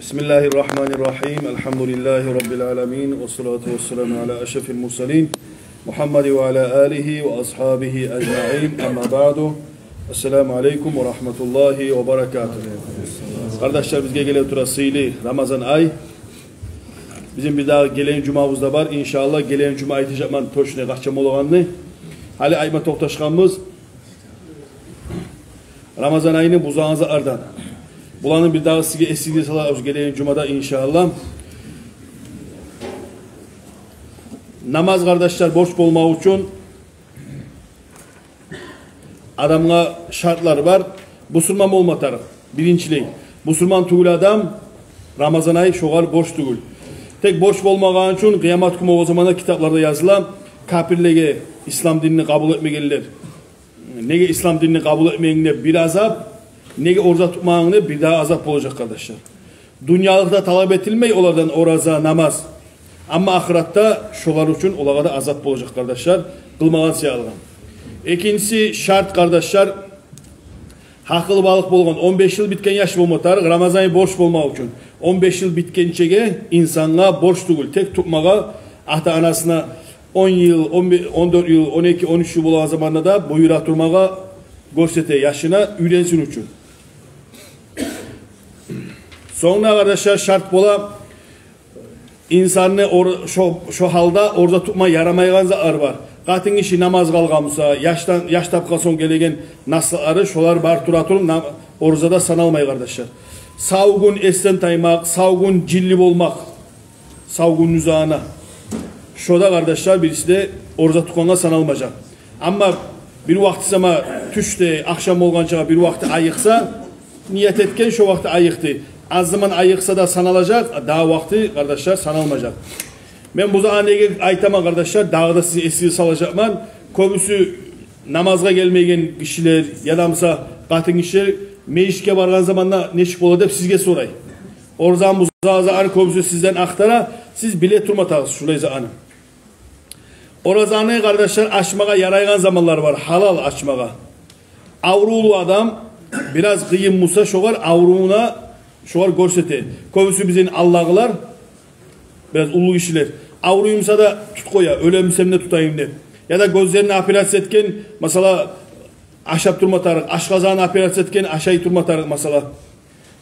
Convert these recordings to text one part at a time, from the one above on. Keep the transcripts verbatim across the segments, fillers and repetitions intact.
بسم الله الرحمن الرحيم. الحمد لله رب العالمين. والصلاة والسلام على أشرف المرسلين محمد وعلى آله وأصحابه أجمعين. أما بعد. السلام عليكم ورحمة الله وبركاته. Къардашлар, бизге геле тура сыйлы Рамазан ай. Бизин бир дагъы гелеген жумабыз да бар. Иншааллагь, гелеген жума айтажакъман точно къачан болагъанны. Гьали айтма токъташгъанбыз Рамазан айны бузагъан затлардан. Буланы бир дагъы сизге эсигизге салабыз гелеген жумада, иншааллагь. Намаз, къардашлар, борч болмакъ учун адамгъа шартлар бар. Бусурман болма тарыкъ. Биринчилей, бусурман тюгюл адам, Рамазан ай шогъар борч тюгюл. Тек борч болмагъан учун къыямат гюн болгъан заманда китапларда языла, капирлеге, ислам динни къабул этмегенлер, неге ислам динни къабул этмегенлеге бир азап, неге ораза тутмагъанлеге бир дагъы азап болажакъ, къардашлар. Дюньялыкъда талап этилмей олардан ораза, намаз. Амма ахыратда шолар учун олагъа да азап болажакъ, къардашлар, къылмагъан саялы. Экинчиси шарт, къардашлар, гьакъылбалыкъ болгъан, он беш йыл битген яш болма тарыкъ, Рамазан ай борч болмакъ учун. Он беш йыл битгенчеге инсангъа борч тюгюл, тек тутмагъа, ата-анасына он йыл, он беш, он дёрт йыл, он эки, он уьч йыл болагъан заманда да буюра турмагъа гёрсете яшына, уьйренсин учун. Сонг да, къардашлар, шарт бола, инсанны ор-, шо, шо гьалда ораза тутма ярамайгъан затлар бар. Къатын гиши намаз къалгъан буса, яшдан, яш тапгъан сонг гелеген наслары, шолар бар тура туруп, на-, оразада саналмай, къардашлар. Сав гюн эсден таймакъ, сав гюн жинли болмакъ, сав гюнню узагъына. Шо да, къардашлар, бириси де ораза тутгъангъа саналмажакъ. Амма бир вакъти сама тюшде, ахшам болгъанчагъа бир вакъти айыкъса, ният этген, шо вакъти айыкъды. Аз заман айыкъса да саналажакъ, дагъы вакъти, къардашлар, саналмажакъ. Мен бу затны неге айтаман, къардашлар, дагъы да сизин эсигизге салажакъман. Кёбюсю намазгъа гелмейген гишилер, яда буса къатын гишилер межитге баргъан заманда нечик бола деп сизге сорай. Оразаны бузагъан затланы кёбюсю сизден ахтара, сиз биле турма тарыкъсыз шулай затны. Оразаны, къардашлар, ачмагъа ярайгъан заманлар бар, гьалал ачмагъа. Аврувлу адам, бираз къыйын буса, шогъар аврувуна, шогъар гёрсете. Кёбюсю бизин алдагъылар, бираз уллу гишилер, авруй буса да тутуп къоя, оьле бусам да тутайым деп. Яда гёзлерине операция этген, масала, ашап турма тарыкъ, ашкъазанына операция этген, ашай турма тарыкъ, масала.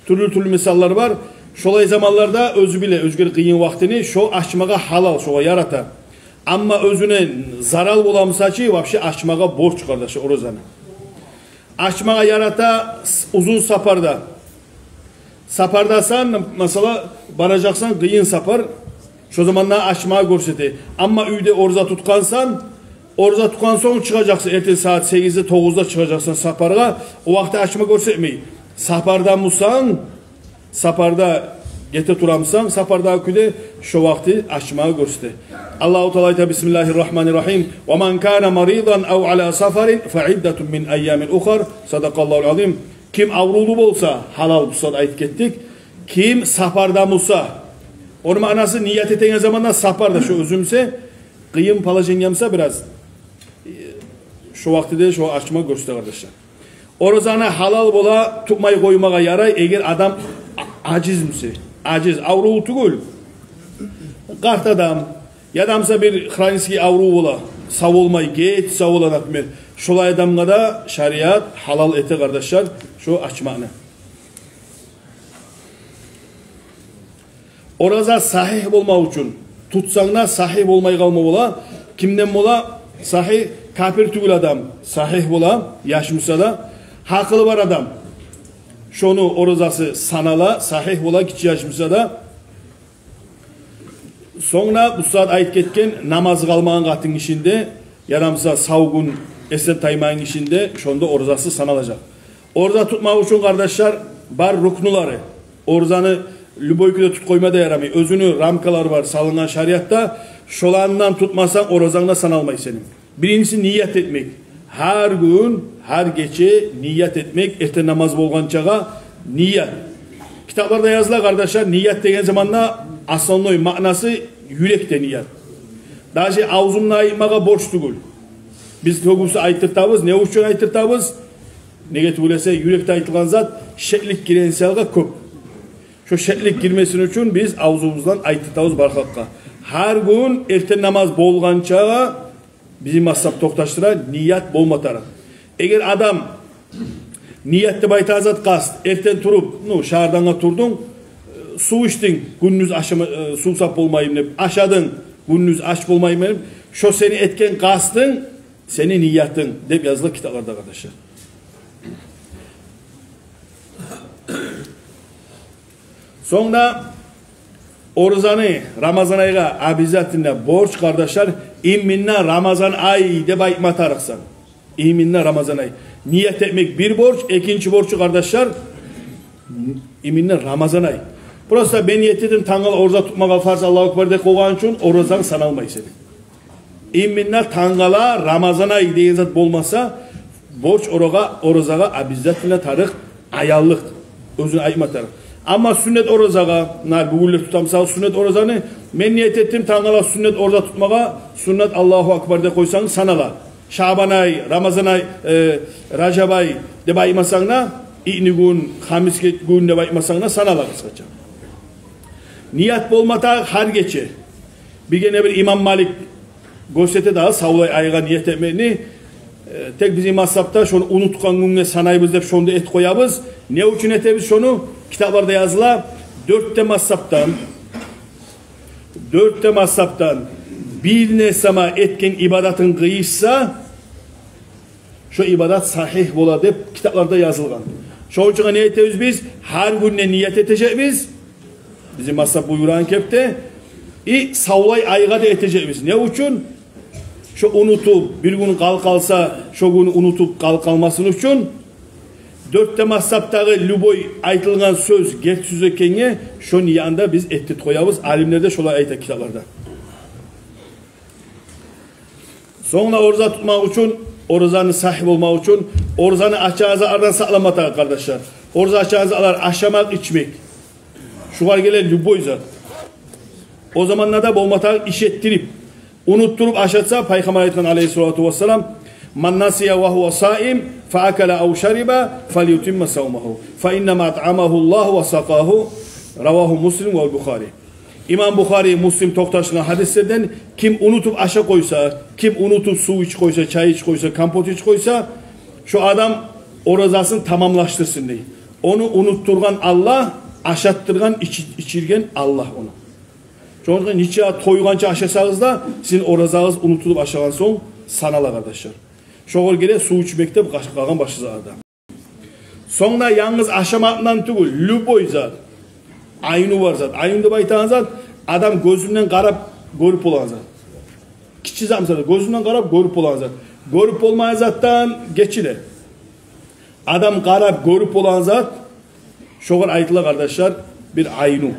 Тюрлю-тюрлю мисаллар бар. Шолай заманларда оьзю биле, оьзюне къыйын вакътини, шо ачмагъа гьалал, шогъар ярата. Амма оьзюне зарал бола буса чы, вообще ачмагъа борч, къардаш, оразаны. Ачмагъа ярата с-, узун сапарда. Сапардасан, масала, баражакъсан къыйын сапар, шо заманда ачмагъа гёрсете. Амма уьйде ораза тутгъансан, ораза тутгъан сонг чыгъажакъсан, эртен сагьат сегизде, тогъузда чыгъажакъсан сапаргъа, о вакъти ачма гёрсетмей. Сапарда бусанг, сапарда гете тура бусанг, сапардагъы кюйде шо вакъти ачмагъа гёрсете. Аллагьу Таала айта: بسم الله الرحمن الرحيم. ومن كان مريضا أو على سفر فعدة من أيام أخر. صدق الله العظيم. Ким аврувлу болса, гьалал, бу сагьат айтып гетдик. Ким сапарда буса, ону маънасы, ният этеген заманда сапарда, шо оьзюмсе, къыйын положение буса бираз, шо вакътиде шо ачма гёрсете, къардашлар. Оразаны гьалал бола тутмай къоймагъа ярай, эгер адам а-, ажиз буса, ажиз, аврувлу тюгюл, къарт адам, яда буса бир хронический аврув бола, сав болмай, геч сав бола, например. Шолай адамгъа да шариат гьалал эте, къардашлар, шо ачмакъны. Ораза сагьигь болмакъ учун, тутсанг да, сагьигь болмай къалма бола. Кимден бола сагьигь? Капир тюгюл адам сагьигь бола, яш буса да. Гьакъылы бар адам, шону оразасы санала, сагьигь бола, гиччи яш буса да. Сонг да бу сагьат айтып гетген намаз къалмагъан къатын гишини де, яда буса сав гюн эсден таймагъан гишини де, шону да оразасы саналажакъ. Ораза тутмакъ учун, къардашлар, бар рукнулары. Оразаны любой кюйде тутуп къойма да ярамай. Оьзюню рамкалары бар, салынгъан шариатда. Шолардан тутмасанг, оразанг да саналмай сени. Биринчиси ният этмек. Гьар гюн, гьар гече ният этмек, эртен намаз болгъанчагъа ният. Китапларда языла, къардашлар, ният деген заманда основной маънасы юрекде ният. Даже авзунда айтмагъа борч тюгюл. Биз кёбюсю айтдыртабыз, не учун айтдыртабыз? Неге тюгюл эсе, юрекде айтылгъан зат шеклик гирен саялгъа кёп. Шо шеклик гирмесин учун биз авзубуздан айтдыртабыз бар халкъгъа. Гьар гюн эртен намаз болгъанча бизин мазгьаб токъташдыра, ният болма тарыкъ. Эгер адам ният деп айтагъан зат къаст, эртен туруп, ну, шагьардангъа турдунг, э, сув ичдинг, гюндюз ашама-, э, сувсап болмайым деп, ашадынг, гюндюз ач болмайым деп, шо сени этген къастынг, сени ниятынг деп языла китапларда, къардашлар. Сонг да оразаны Рамазан айгъа обязательно борч, къардашлар, именно Рамазан ай деп айтма тарыкъсан. Именно Рамазан ай. Ният этмек бир борч, экинчи борчу, къардашлар, именно Рамазан ай. Просто мен ният этдим тангала ораза тутмагъа фарз, Аллагьу акбар деп къойгъан учун оразанг саналмай сени. Именно тангала Рамазан ай деген зат болмаса, борч оразагъа, оразагъа обязательно тарыкъ аянлыкъ. Оьзюн айтма тарыкъ. Амма сюннет оразагъа, на, бугюн де тутамсан сюннет оразаны, мен ният этдим тангала сюннет ораза тутмагъа, сюннет Аллагьу акбар деп къойсанг санала. Шабан ай, Рамазан ай, э, Ражаб ай деп айтмасанг да, итнигюн, хамис ге-, гюн деп айтмасанг да санала къысгъача. Ният болма тарыкъ гьар гече. Биргине бир имам Малик гёрсете дагъы савлай айгъа ният этмекни. Э, тек бизин мазгьабда шону унутгъан гюнге санайбыз деп шону да этип къоябыз. Не учун этебиз шону? Китапларда языла, дёрт де мазгьабдан, дёрт де мазгьабдан бир несама этген ибадатын къыйышса, шо ибадат сагьигь бола деп китапларда язылгъан. Шону учун не этебиз биз? Гьар гюнде ният этежекбиз. Бизин мазгьаб буюргъан кепде. И савлай айгъа да этежекбиз. Не учун? Шо унутуп, бир гюн къалып къалса, шо гюн унутуп къалып къалмасын учун. Дёрт де мазгьабдагъы любой айтылгъан сёз герти сёз экенге, шо ниятны да биз этдирип къоябыз. Алимлер де шолай айта китапларда. Сонг да ораза тутмакъ учун, оразаны сагьигь болмакъ учун, оразаны ачагъан затлардан сакъланма тарыкъ, къардашлар. Ораза ачагъан затлар: ашамакъ, ичмек. Шогъар геле любой зат. О заманда да болма тарыкъ иш этдирип. Унутдуруп ашатса, Пайхаммар айтгъан, алайгьиссалату вассалам: «Ман насия ва гьува саим, фа акала ав шариба, фальютимма савмагьу, фа иннама атъамагьу Аллагьу ва сакъагьу». Равагьу Муслим вал Бухари. Имам Бухари, Муслим токъташгъан гьадислерден: ким унутуп ашап къойса, ким унутуп сув ичип къойса, чай ичип къойса, компот ичип къойса, шо адам оразасын тамамлашдырсын, дей. Ону унутдургъан Аллагь, ашатдыргъан, ичи-, ичирген Аллагь ону. Шону учун нече тойгъанча ашасагъыз да, сизин оразагъыз унутулуп ашагъан сонг санала, къардашлар. Шогъар геле сув ичмек де, къалгъан башгъа зат да. Сонг да янгыз ашамакъдан тюгюл, любой зат. Айну бар зат. Айну деп айтагъан зат, адам гёзюнден къарап гёрюп болагъан зат. Гиччи зат, мисал, гёзюнден къарап гёрюп болагъан зат. Гёрюп болмайгъан затдан гечиле. Адам къарап гёрюп болагъан зат, шогъар айтыла, къардашлар, бир айну.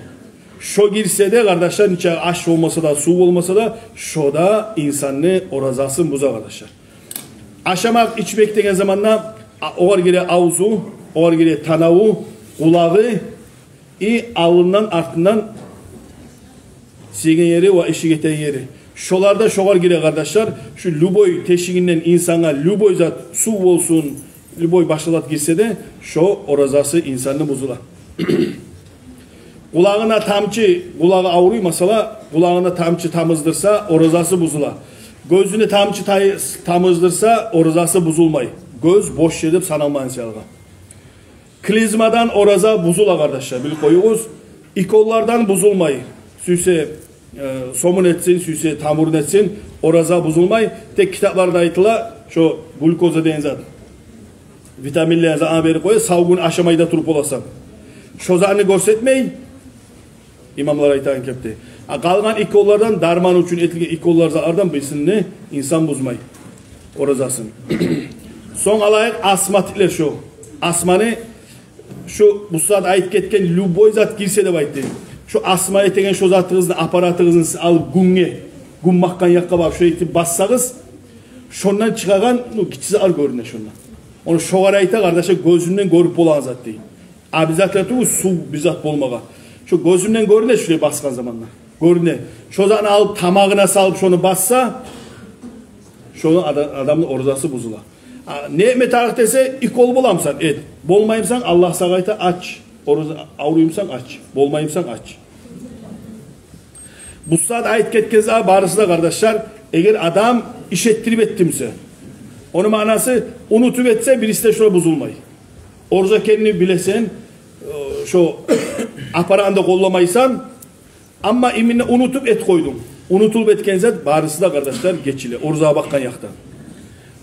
Шо гирсе де, къардашлар, нече аш болмаса да, сув болмаса да, шо да инсанны оразасын буза, къардашлар. Ашамакъ, ичмек деген заманда, а, огъар гире авзу, огъар гире танаву, къулагъы, и алындан, артындан сийген ери ва ишик этеген ери. Шолар да шогъар гире, къардашлар. Шу любой тешигинден инсангъа любой зат, сув болсун, любой башгъа зат гирсе де, шо оразасы инсанны бузула. Къулагъына тамчы, къулагъы авруй, масала, къулагъына тамчы тамыздырса, оразасы бузула. Гёзюне тамчы тай-, тамыздырса, оразасы бузулмай. Гёз бош ер деп саналмайгъан саялгъа. Клизмадан ораза бузула, къардашлар, билип къоюгъуз. Уколлардан бузулмай. Сюйсе, э, сомун этсин, сюйсе тамурун этсин, ораза бузулмай. Тек китапларда айтыла, шо глюкоза деген зат, витаминлер деген зат, аны берип къоя, сав гюн ашамай да туруп боласан. Шо затны гёрсетмей, имамлар айтагъан кепде. А къалгъан уколлардан, дарман учун этилген уколлар, затлардан бирисин де инсан бузмай оразасын. Сонг алайыкъ, астматиклер шо. Астманы шо бу сагьат айтып гетген любой зат гирсе деп айтды. Шо астма этеген шо затыгъызны, аппаратыгъызны сиз алып гюнге, гюн бакъгъан якъгъа барып шо этип бассагъыз, шондан чыгъагъан, ну, гиччи затлар гёрюне шондан. Ону шогъар айта, къардашлар, гёзюнден гёрюп болагъан зат дей. Обязательно тюгюл сув бир зат болмагъа. Шо гёзюнден гёрюне, шулай басгъан заманда гёрюне. Шо затны алып тамагъына салып шону басса, шону ада-, адамны оразасы бузула. А, не этме тарыкъ десе, укол боламысан, эт. Болмаймысан, Аллагь сагъа айта, ач. Ораза, авруймусан, ач. Болмаймусан, ач. Бу сагьат айтып гетген зат барысы да, къардашлар, эгер адам иш этдирип этдимсе, ону маънасы, унутуп этсе, бириси де шолай бузулмай. Ораза экенни билесен, э, шо аппаратны да къолламайсан, амма именно унутуп этип къойдунг. Унутулуп этген зат барысы да, къардашлар, гечиле. Оразагъа бакъгъан якъдан.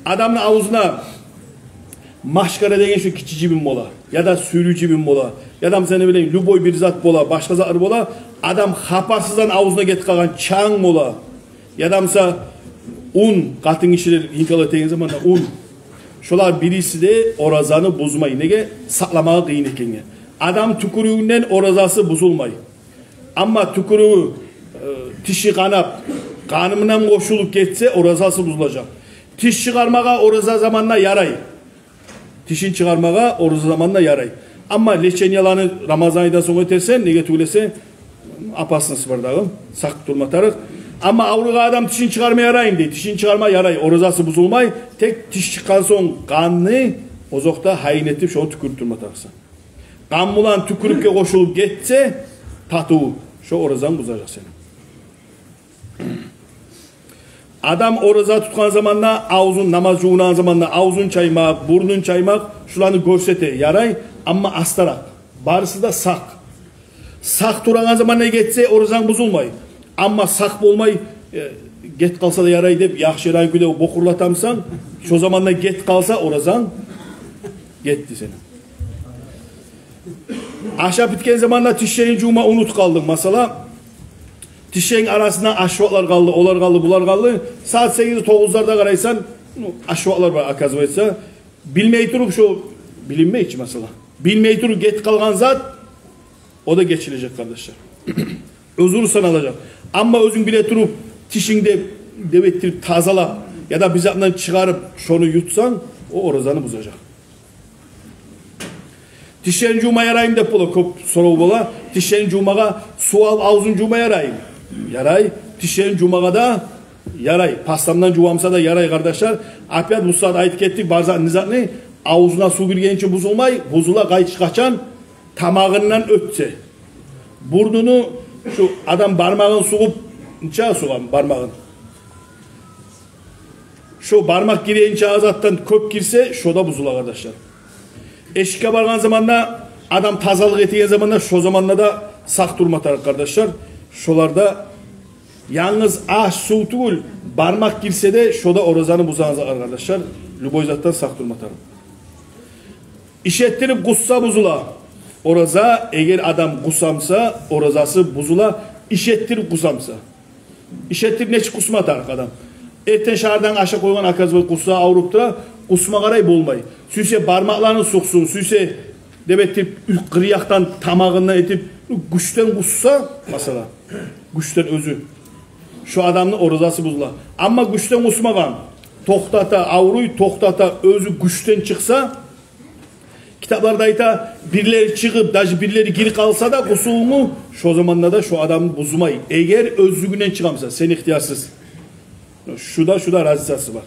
Адамны авзуна машкара деген шо гиччи жибин бола, яда сюрю жибин бола, яда, мисал, не билейим, любой бир зат бола, башгъа затлар бола, адам хабарсыздан авзуна гетип къалгъан, чанг бола, яда, мисал, ун, къатынгишилер инкала этеген заманда ун. Шолар бириси де оразаны бузмай. Неге? Сакъламагъа къыйын экенге. Адам тюкюрюгюнден оразасы бузулмай. Амма тюкюрюгю, э, тиши къанап, къаны булан къошулуп гетсе, оразасы бузулажакъ. Тиш чыгъармагъа ораза заманда ярай. Тишин чыгъармагъа ораза заманда ярай. Амма леченияланы Рамазан айдан сонг этерсен, неге тюгюл эсе, опасность бар дагъы, сакъ турма тарыкъ. Амма авругъан адам тишин чыгъарма ярайму дей, тишин чыгъарма ярай, оразасы бузулмай, тек тиш чыкъгъан сонг къанны озокъда гьайын этип, шону тюкюрюп турма тарыкъсан. Къан булан тюкюрюкге къошулуп гетсе, татыву, шо оразанг бузажакъ сени. Адам ораза тутгъан заманда авзун, намаз жувунагъан заманда авзун чаймакъ, бурнун чаймакъ, шуланы гёрсете, ярай, амма астаракъ. Барысы да сакъ. Сакъ турагъан заманда гетсе, оразанг бузулмай. Амма сакъ болмай, э, гетип къалса да ярай деп, яхшы ярай кюйде бокъурлатамусан, шо заманда гетип къалса, оразанг гетди сени. Ашап битген заманда тишлерин жувма унутуп къалдынг, масала, тишлеринг арасында ашваклар къалды, олар къалды, булар къалды. Сагьат сегиз-тогъузларда къарайсан, ну, ашваклар бар, оказывается. Билмей туруп, шо билинмей чи, масала. Билмей туруп гетип къалгъан зат, о да гечилежек, къардашлар. Узур саналажакъ. Амма оьзюнг биле туруп, тишинг де деп этдирип тазалап, яда бир затдан чыгъарып, шону ютсанг, о оразаны бузажакъ. Тишлерин жувма ярайму деп бола, кёп сорав бола. Тишлерин жувмагъа сув алып авзун жувма ярайму? Ярай. Тишлерин жувмагъа да ярай. Пастамдан жувамуса да ярай, къардашлар. Опять бу сагьат айтып гетдик, бар зат, не затны, авзуна сув гиргенче бузулмай, бузула къай-, къачан тамагъындан оьтсе. Бурнуну, шу адам бармагъын сугъуп, нече сугъа бармагъын? Шо бармакъ гирегенче затдан кёп гирсе, шо да бузула, къардашлар. Эшикге баргъан заманда, адам тазалыкъ этеген заманда, шо заманда да сакъ турма тарыкъ, къардашлар. Шоларда янгыз аш, сув тюгюл, бармакъ гирсе де, шо да оразаны бузагъан затлар, къардашлар. Любой затдан сакъ турма тарыкъ. Иш этдирип къусса, бузула ораза. Эгер адам къусамуса, оразасы бузула, иш этдирип къусамуса. Иш этдирип нечик къусма тарыкъ адам? Эртен шагьардан ашап къойгъан, оказывается, къусагъы авруп тура, къусма къарай болмай. Сюйсе бармакъларын сугъсун, сюйсе деп этип, къыр якъдан, тамагъындан этип, гючден къусса, масала, гючден оьзю, шо адамны оразасы бузула. Амма гючден къусмагъан, токътата, авруй, токътата, оьзю гючден чыкъса, китапларда айта, бирлери чыгъып, даже бирлери гирип къалса да къусувунгну, шо заманда да шо адамны бузмай. Эгер оьзлюгюнден чыгъамуса, сен ихтиярсыз. Шу да, шу да разницасы бар.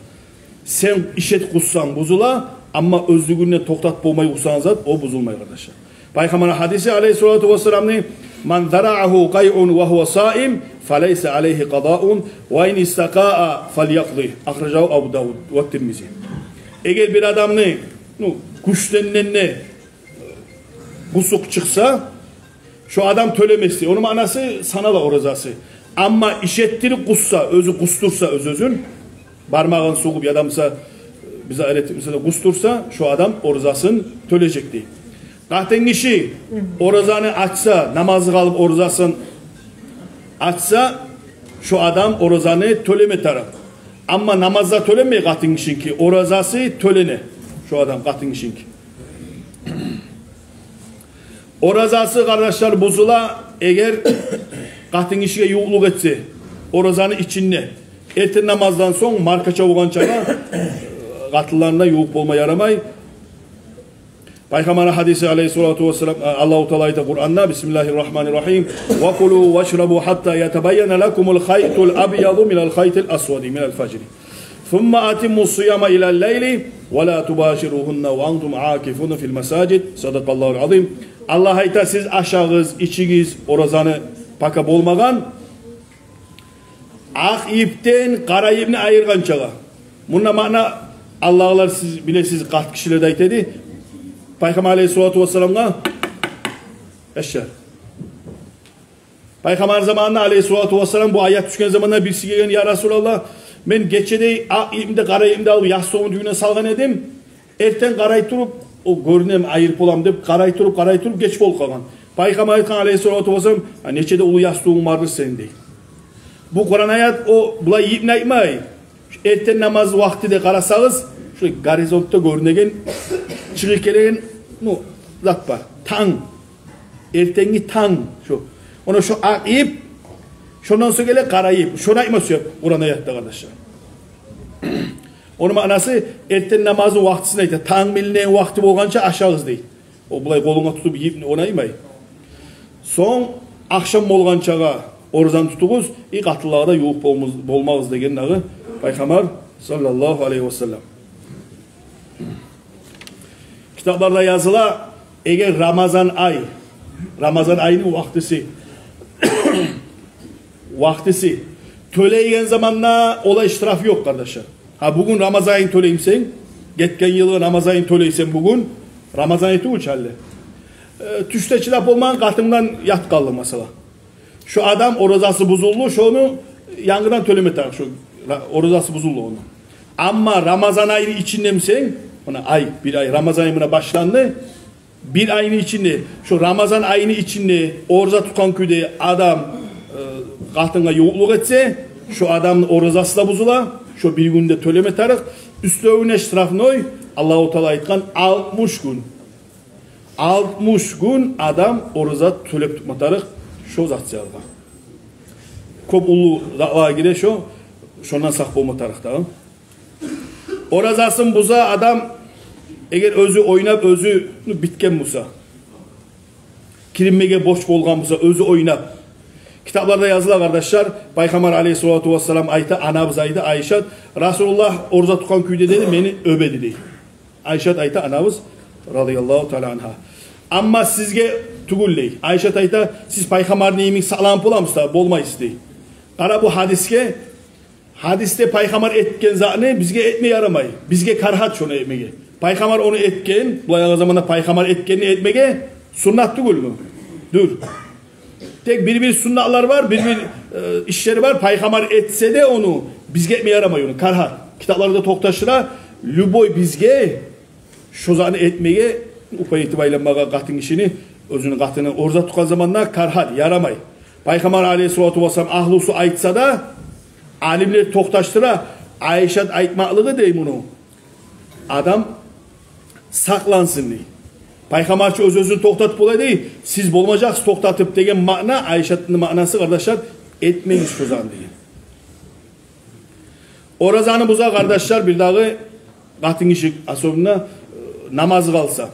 Сен иш этип къуссанг, бузула, амма оьзлюгюнден токътатып болмай къуссагъан зат, о бузулмай, къардашлар. Пайхаммарны гьадиси, алейгьиссалату вассаламны: «Ман зараагьу къайъун ва гьува саим, фалайса алайгьи къадаун, ва ин истакъаа фалякъди». Ахражагьу Абу Давуд ва Тирмизи. Эгер бир адамны, ну, гючден де къусукъ чыкъса, шо адам тёлемес дей. Ону маънасы, санала оразасы. Амма иш этдирип къусса, оьзю къустурса оьз-оьзюн, бармагъын сугъуп, яда буса, бизге айрат этип, мисал, къустурса, шо адам оразасын тёлежек дей. Къатынгиши оразаны ачса, намазы къалып оразасын ачса, шо адам оразаны тёлеме тарыкъ. Амма намазы тёленмей къатынгишиники, оразасы тёлене шо адам къатынгишиники. Оразасы, къардашлар, бузула, эгер къатынгишиге ювукълукъ этсе оразаны ичинде, эртен намаздан сонг маркача болгъанчагъа, къатынларына ювукъ болма ярамай. Пайхаммарны гьадиси, алейгьиссалату вассалам, Аллагьу Таала айта Къуранда: «Бисмиллагьи ррагьмани ррагьим. Ва кулу вашрабу гьатта ятабайяна лакумул хайтул абъяду минал хайтил асвади минал фажри». ثم أتموا الصيام إلى الليل ولا تباشروهن وأنتم عاكفون في المساجد. صدق الله العظيم. Аллагь айта: сиз ашагъыз, ичигиз, оразаны пока болмагъан, акъ йипден къара йипни айыргъанчагъа. Мунда маъна, Аллагьлар, сиз билесиз, къарт гишилер де айта эди. Пайхаммар алейгьиссалату вассаламгъа, яшар. Пайхаммар заманында алейгьиссалату вассалам, бу аят тюшген заманда бириси гелген: «Я Расулаллагь, мен гечеде акъ йипни де, къара йипни де алып, ястугъумну тюбюне салгъан эдим. Эртен къарай туруп, о гёрюнеми, айырып боламы деп, къарай туруп, къарай туруп, геч болуп къалгъан». Пайхаммар айтгъан алейгьиссалату вассалам: «А, нече де уллу ястугъунг бардыр сени», — дей. Бу Къуран аят о булай йипни айтмай. Эртен намаз вакътиде къарасагъыз, шу горизонтда гёрюнеген, чыгъып гелеген, ну, зат бар. Танг. Эртенги танг. Шу. Она шу акъ йип, шондан сонг геле къара йип. Шону айтма сюе Къуран аятда, къардашлар. Ону маънасы, эртен намазны вакътисин айта. Танг билинеген вакъти болгъанча ашагъыз дей. О булай къолунга тутуп йипни, ону айтмай. Сонг ахшам болгъанчагъа оразаны тутугъуз, и къатынлагъа да ювукъ болмагъыз, болмагъыз деген дагъы Пайхаммар саллаллагьу алайгьи васаллам. Китапларда языла, эгер Рамазан ай, Рамазан айны вакътиси, вакътиси тёлейген заманда олай штраф ёкъ, къардашлар. Гьа, бугюн Рамазан айын тёлеймисен, гетген йылгъы Рамазан айын тёлейсен бугюн, Рамазан ай тюгюл чаллы. Э, тюшде чыдап болмагъан, къатынгдан ят къалды, масала. Шо адам оразасы бузулду, шону янгыдан тёлеме тарыкъ, шо ра-, оразасы бузулду ону. Амма Рамазан айны ичиндемисен, муна ай, бир ай, Рамазан ай муна башланды, бир айны ичинде, шо Рамазан айны ичинде ораза тутгъан кюйде адам, э, къатынгъа ювукълукъ этсе, шо адамны оразасы да бузула, шо бир гюнде тёлеме тарыкъ, уьстевюне штрафной, Аллагьу Таала айтгъан, алтмыш гюн. Алтмыш гюн адам ораза тёлеп тутма тарыкъ шо зат саялгъа. Кёп уллу затлагъа гире шо, шондан сакъ болма тарыкъ дагъы. Оразасын буза адам, эгер оьзю ойнап, оьзю битген буса, киринмеге борч болгъан буса, оьзю ойнап. Китапларда языла, къардашлар, Пайхаммар алайгьиссалату вассалам айта, анабыз айта, Айшат, Расулуллагь ораза тутгъан кюйде деди, мени оьбеди дей. Айшат айта, анабыз, радияллагьу таала ангьа. Амма сизге тюгюл дей. Айшат айта, сиз Пайхаммарны йимик сакъланып боламысыз да? Болмайсыз дей. Къара бу гьадисге, гьадисде Пайхаммар этген затны бизге этме ярамай. Бизге карагьат шону этмеге. Пайхаммар ону этген, булай алгъан заманда Пайхаммар этгенни этмеге суннат тюгюлмю? Дюр. Тек бир-бир суннатлар бар, бир-бир, э, ишлер бар. Пайхаммар этсе де ону, бизге этме ярамай ону. Карагьат. Китапларда токъташдыра, любой бизге шо затны этмеге, упай этип айланмагъа къатын гишини, оьзюню къатыны ораза тутгъан заманда карагьат, ярамай. Пайхаммар алайгьиссалату вассалам, агьлюсю айтса да, алимлер токъташдыра, Айшат айтмакълыгъы дей муну, адам сакълансын дей. Пайхаммар чы оьз-оьзюн токътатып бола дей, сиз болмажакъсыз токътатып деген маъна, Айшатны маънасы, къардашлар, этмегиз шо затны деген. Оразаны буза, къардашлар, бир дагъы къатын гиши, особенно, э, намазы къалса.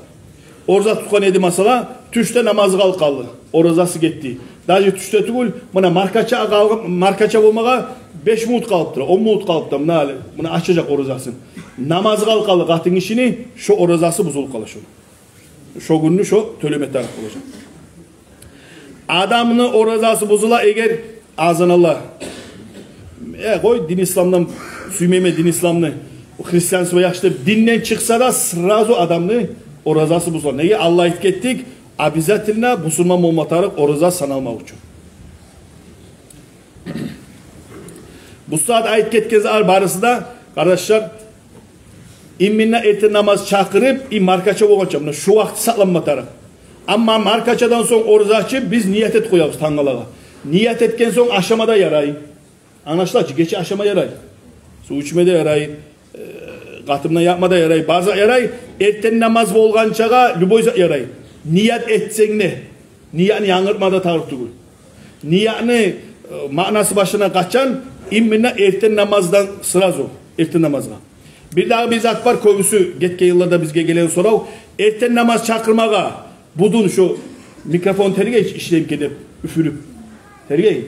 Ораза тутгъан эди, масала, тюшде намазы къалып къалды. Оразасы гетди. Даже тюшде тюгюл, муна маркача къалгъан, маркача болмагъа беш минут къалып тура, он минут къалып тура, муна гьали, муна ачажакъ оразасын. Намазы къалып къалды къатын гишини, шо оразасы бузулуп къала шону. Шо гюнню шо тёлеме тарыкъ болажакъ. Адамны оразасы бузула, эгер азан ала. Э, къой, дин исламдан, сюймеймен дин исламны, христианство яхшы деп динден чыкъса да, сразу адамны оразасы бузула. Неге? Аллагь айтып гетдик, обязательно бусурман болма тарыкъ ораза саналмакъ учун. Бу сагьат айтып гетген затлар барысы да, къардашлар, именно эртен намаз чакъырып, и маркача болгъанча, муна шу вакъти сакъланма тарыкъ. Амма маркачадан сонг ораза ачып, биз ният этип къоябыз тангалагъа. Ният этген сонг ашама да ярай. Англашыла чы, гече ашама ярай. Сув ичме де ярай. Э, къатындан япма да ярай. Бар зат ярай. Эртен намаз болгъанчагъа любой зат ярай. Ният этсенг де, ниятны янгыртма да тарыкъ тюгюл. Ниятны, э, маънасы башына къачан? Именно эртен намаздан сразу, эртен намазгъа. Бир дагъы бир зат бар, кёбюсю гетген йылларда бизге гелеген сорав. Эртен намаз чакъырмагъа, будун шу микрофон тергей, ишлеймикен деп уьфюрюп. Тергей.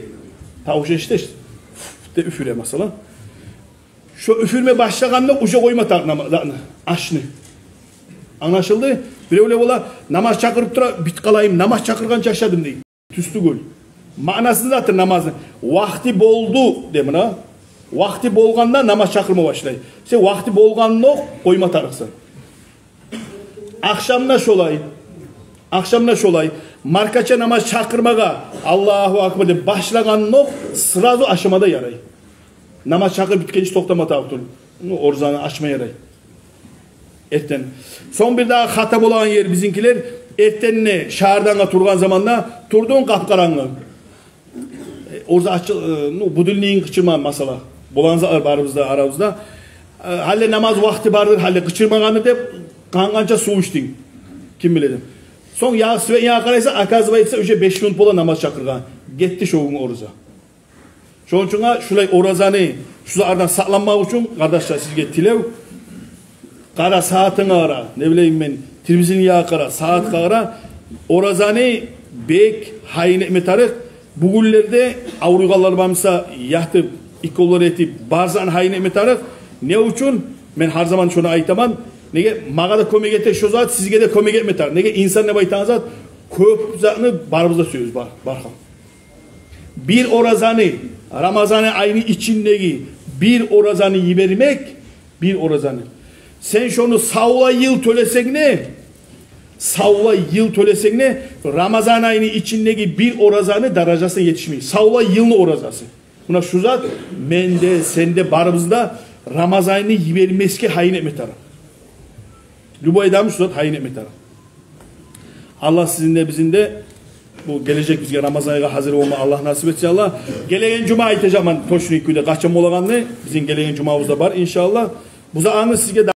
Тавуш эшитесиз. Фу деп уьфюре, масала. Шо уьфюрме башлагъанда уже къойма тарыкъ нама-, затны, ашны. Англашылды? Биревлер бола, намаз чакъырып тура, бит къалайым, намаз чакъыргъанча ашадым дей. Тюз тюгюл. Маънасын да атыр намазны. Вакъти болду де муна. Вакъти болгъанда намаз чакъырма башлай. Сен вакъти болгъандокъ къойма тарыкъсан. Ахшамда шолай. Ахшамда шолай. Маркача намаз чакъырмагъа, Аллагьу акбар деп башлагъандокъ, сразу ашама да ярай. Намаз чакъырып битгенче токътама тарыкъ тюгюл. Ну, оразаны ачма ярай. Эртен. Сонг бир дагъы хата болагъан ер бизинкилер, эртенде шагьардангъа тургъан заманда турдунг къап-къарангы. Э, ораза ачы-, э, ну, будильнигинг къычырма, масала. Болагъан затлар барыбызда, арабызда. Э, гьали намаз вакъти бардыр, гьали къычырмагъандыр деп, къангъанча сув ичдинг. Ким биле деп. Сонг ягъы свет ягъа къарайса, оказывается, уже беш минут бола намаз чакъыргъан. Гетди шо гюн ораза. Шону учун шулай оразаны, шу затлардан сакъланмакъ учун, къардашлар, сизге тилев. Къара сагьатынга къара, не билейим мен, телевизионгъа къара, сагьатгъа къара. Оразаны бек гьайын этме тарыкъ. Бу гюнлерде авруйгъанлар бар буса, ятып, уколлар этип, бар затны гьайын этме тарыкъ. Не учун? Мен гьар заман шону айтаман. Неге? Магъа да кёмек эте шо зат, сизге де кёмек этме тарыкъ. Неге? Инсан деп айтагъан зат, кёп затны барыбыз да сюебиз, бар, бархан. Бир оразаны, Рамазан айны ичиндеги бир оразаны йибермек, бир оразаны. Сен шону савлай йыл тёлесенг де, савлай йыл тёлесенг де, Рамазан айны ичиндеги бир оразаны даражасына етишмей. Савлай йылны оразасы. Муна шу зат менде, сенде, барыбызда Рамазанны йибермесге гьайын этме тарыкъ. Любой адам шу зат гьайын этме тарыкъ. Аллагь сизин де, бизин де бу гележек бизге Рамазан айгъа гьазир болма Аллагь насип этсин, Аллагь. Гелеген жума айтажакъман точный кюйде къачан болагъанны. Бизин гелеген жумабыз да бар, иншааллагь. Бу затны сизге